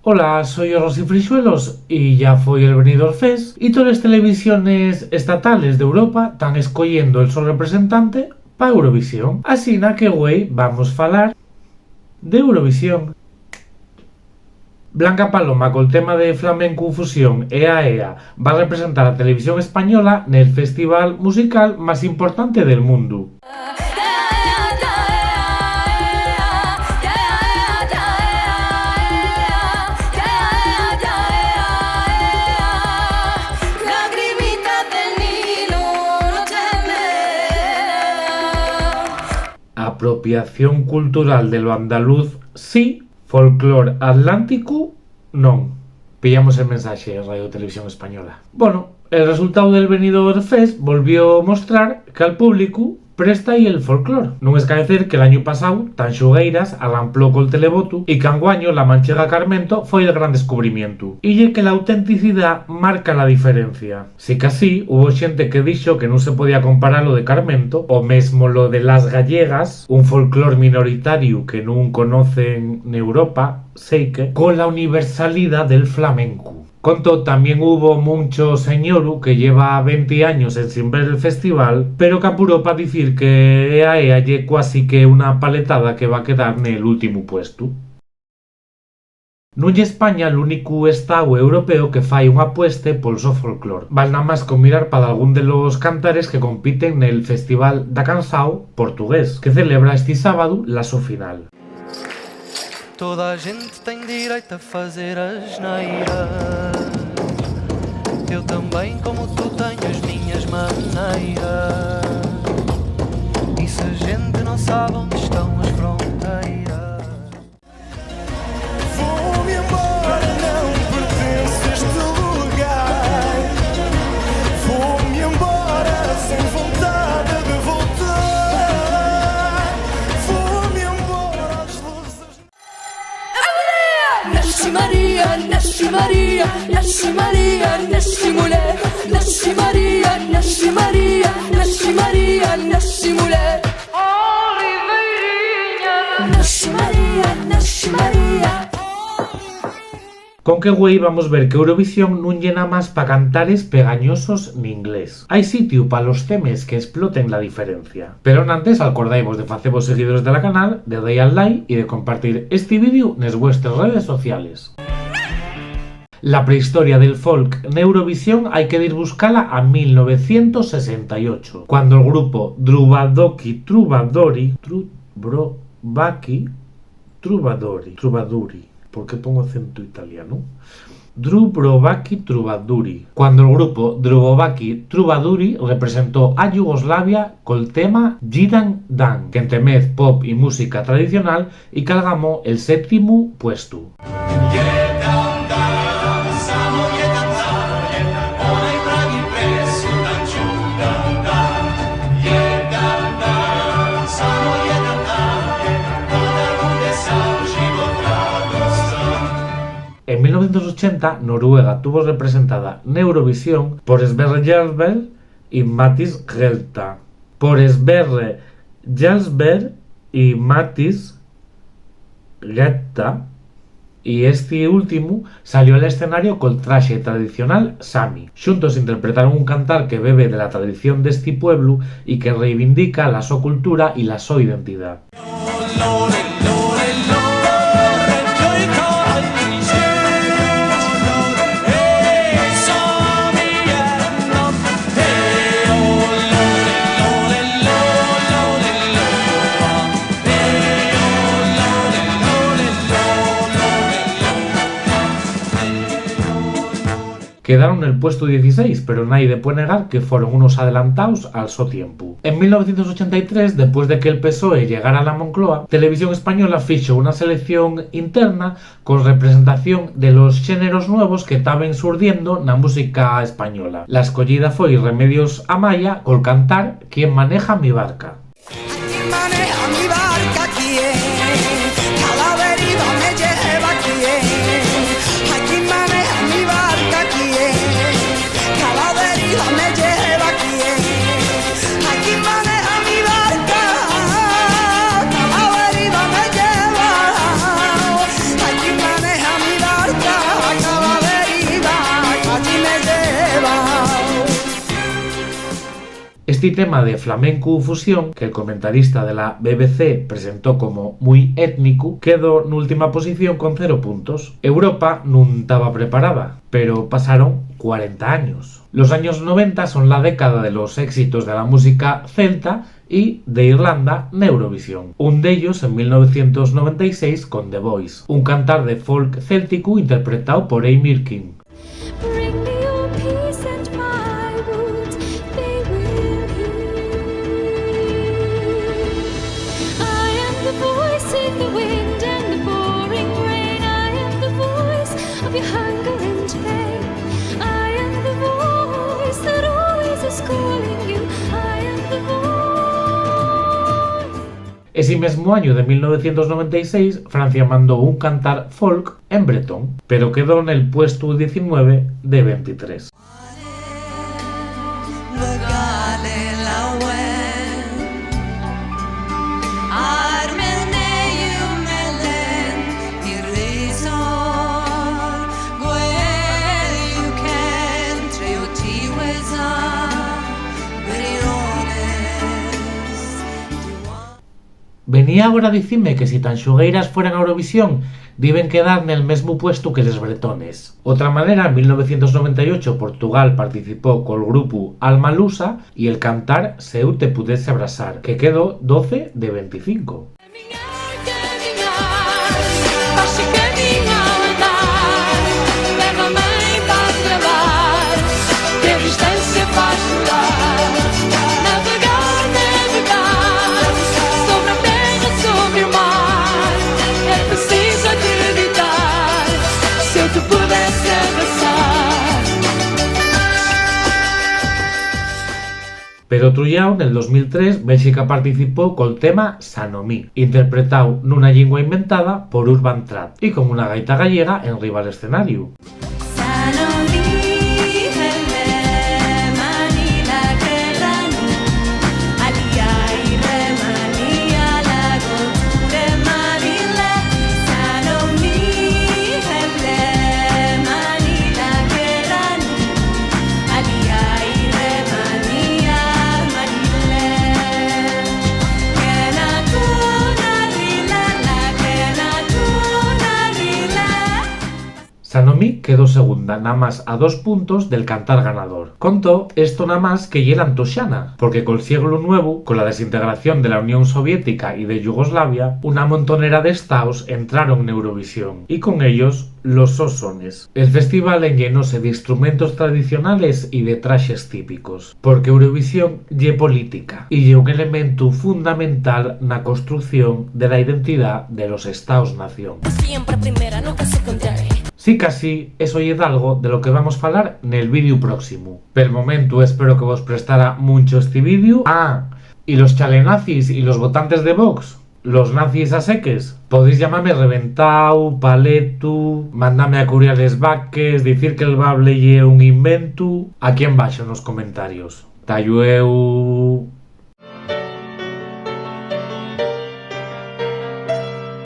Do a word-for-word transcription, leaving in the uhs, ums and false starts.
Hola, soi Rosy Frixuelos y ya foi el Benidorm Fest y toles televisiones estatales d'Europa tán escoyendo el so representante pa Eurovisión. Asina que güei vamos falar d'Eurovisión. Blanca Paloma col tema de Flamencu Fusión Ea Ea va representar a televisión española nel festival musical más importante del mundu. Apropiación cultural de lo andaluz, sí, folclor atlánticu, non. Pillamos el mensaxe en Radio Televisión Española. Bono, el resultáu del Benidorm Fest volvió mostrar qu'al públicu presta-y el folclor. Nun escaecer que l'añu pasáu, Tan Xugueiras arrampló col televotu y qu'anguaño la manchega Carmento foi el gran descubrimientu. Y ye que l'autenticidá marca la diferencia. Sicasí, hubo xente que dixo que nun se podía comparar lo de Carmento, o mesmo lo de Las Gallegas, un folclor minoritariu que nun conocen n'Europa, seique, cola universalidá del flamencu. Con too, tamién hubo muncho señoru que lleva venti años ensin ver el festival, pero qu'apuró pa dicir que Ea Ea ye cuasi que una paletada que va quedar nel últimu puestu. Nun ye España l'únicu estáu europeo que fai un apueste pol so folclor. Val namás con mirar pa dalgún de los cantares que compiten nel Festival da Cansáu portugués, que celebra esti sábadu la so final. Toda a gente tem direito a fazer asneiras. Eu também, como tu, tenho as minhas maneiras. E se a gente não sabe onde estão as fronteiras? Vou-me embora, não pertenço a este lugar. Vou-me embora sem vontade de voltar. Vou-me embora às luzes. Nasci Maria, nasci Maria, nasci Maria, nasci mulher. Nasci Maria, nasci Maria, nasci Maria, nasci mulher. Nasci Maria, nasci Maria. Con que güei vamos ver que Eurovisión nun ye namás pa cantares pegañosos n'inglés. Hai sitiu pa los temes que esploten la diferencia. Pero enantes, alcordaivos de facevos seguidores de la canal, de dai al like y de compartir esti vídeo nes vuestres redes sociales. La prehistoria del folk n'Eurovisión hai que dir buscala a mil novecientos sesenta y ocho, cuando el grupo Drubadoki Trubadori, Trubrovaki Trubadori, Trubaduri, ¿por qué pongo acento italiano? Drubrovaki Trubaduri, cuando el grupo Drubovaki Trubaduri representó a Yugoslavia col tema Gidan Dan, qu'entemez pop y música tradicional y qu'algamó el séptimu puestu. En mil novecientos ochenta, Noruega tuvo representada n'Eurovisión por Sverre Jarlsberg y Mattis Gretta. Por Sverre Jarlsberg y Mattis Gretta, y esti últimu salió al escenario col traxe tradicional sami. Xuntos interpretaron un cantar que bebe de la tradición d'esti pueblu y que reivindica la so cultura y la so identidá. Quedaron nel puestu dieciséis, pero naide pue negar que foron unos adelantaos al so tiempu. En mil novecientos ochenta y tres, depués de que'l PSOE llegara a la Moncloa, Televisión Española fixo una selección interna con representación de los xéneros nuevos que taben surdiendo na música española. La escoyida foi Remedios Amaya col cantar Quién maneja mi barca. Aquí maneja mi barca, ¿quién? Cada deriva me lleva, ¿quién? Aquí maneja mi barca, ¿quién? Cada deriva me lleva, ¿quién? Aquí maneja mi barca, cada deriva me lleva. Aquí maneja mi barca. Esti tema de flamencu fusión, que'l comentarista de la B B C presentó como mui étnicu, quedó n'última posición con cero puntos. Europa nun taba preparada, pero pasaron cuarenta años. Los años noventa son la década de los éxitos de la música celta y de Irlanda n'Eurovisión. Un d'ellos, en mil novecientos noventa y seis, con The Voice, un cantar de folk célticu interpretáu por Amy King. Bring me your peace and my wounds, they will heal. I am the voice in the wind and the pouring rain. I am the voice of your hunger and pain. I am the voice that always is calling you. I am the voice. Esi mesmu añu de mil novecientos noventa y seis, Francia mandó un cantar folk en bretón, pero quedó nel puestu diecinueve de ventitrés. Vení agora dicime que si t'anxugueiras fueran a Eurovisión, diben quedar nel mesmu puestu que les bretones. Otra manera, en mil novecientos noventa y ocho, Portugal participó col grupu Alma Lusa y el cantar Si eu te pudese abrasar, que quedó doce de venticinco. Caminar, caminar, vas a caminar, andar, leva-me pa gravar, que a distância faz chorar. Navegar, navegar, sobre a terra, sobre o mar, é preciso acreditar, se eu te pudesse abraçar. Per otru llau, nel dos mil tres, Bélxica participó col tema Sanomí, interpretáu nuna llingua inventada por Urban Trad y con una gaita gallega enriba l'escenariu. Sanomí quedó segunda, namás a dos puntos del cantar ganador. Con too, esto namás que ye la antoxana, porque col sieglu nuevu, cola desintegración de la Unión Soviética y de Yugoslavia, una montonera d'estaos entraron n'Eurovisión, y con ellos los sos sones. El festival enllenóse d'istrumentos tradicionales y de traxes típicos, porque Eurovisión ye política y ye un elementu fundamental na construcción de la identidá de los estaos-nación. Siempre primera, nunca secundaria. Sicasí, eso ye dalgo de lo que vamos falar nel vídeu próximu. Pel momentu, espero que vos prestara muncho esti vídeu. Ah, ¿y los chalenazis y los votantes de Vox? ¿Los nazis a seques? Podéis llamame reventáu, paletu, mandame a curiar les vaques, dicir que'l bable ye un inventu, aquí embaxo nos comentarios. Ta llueu.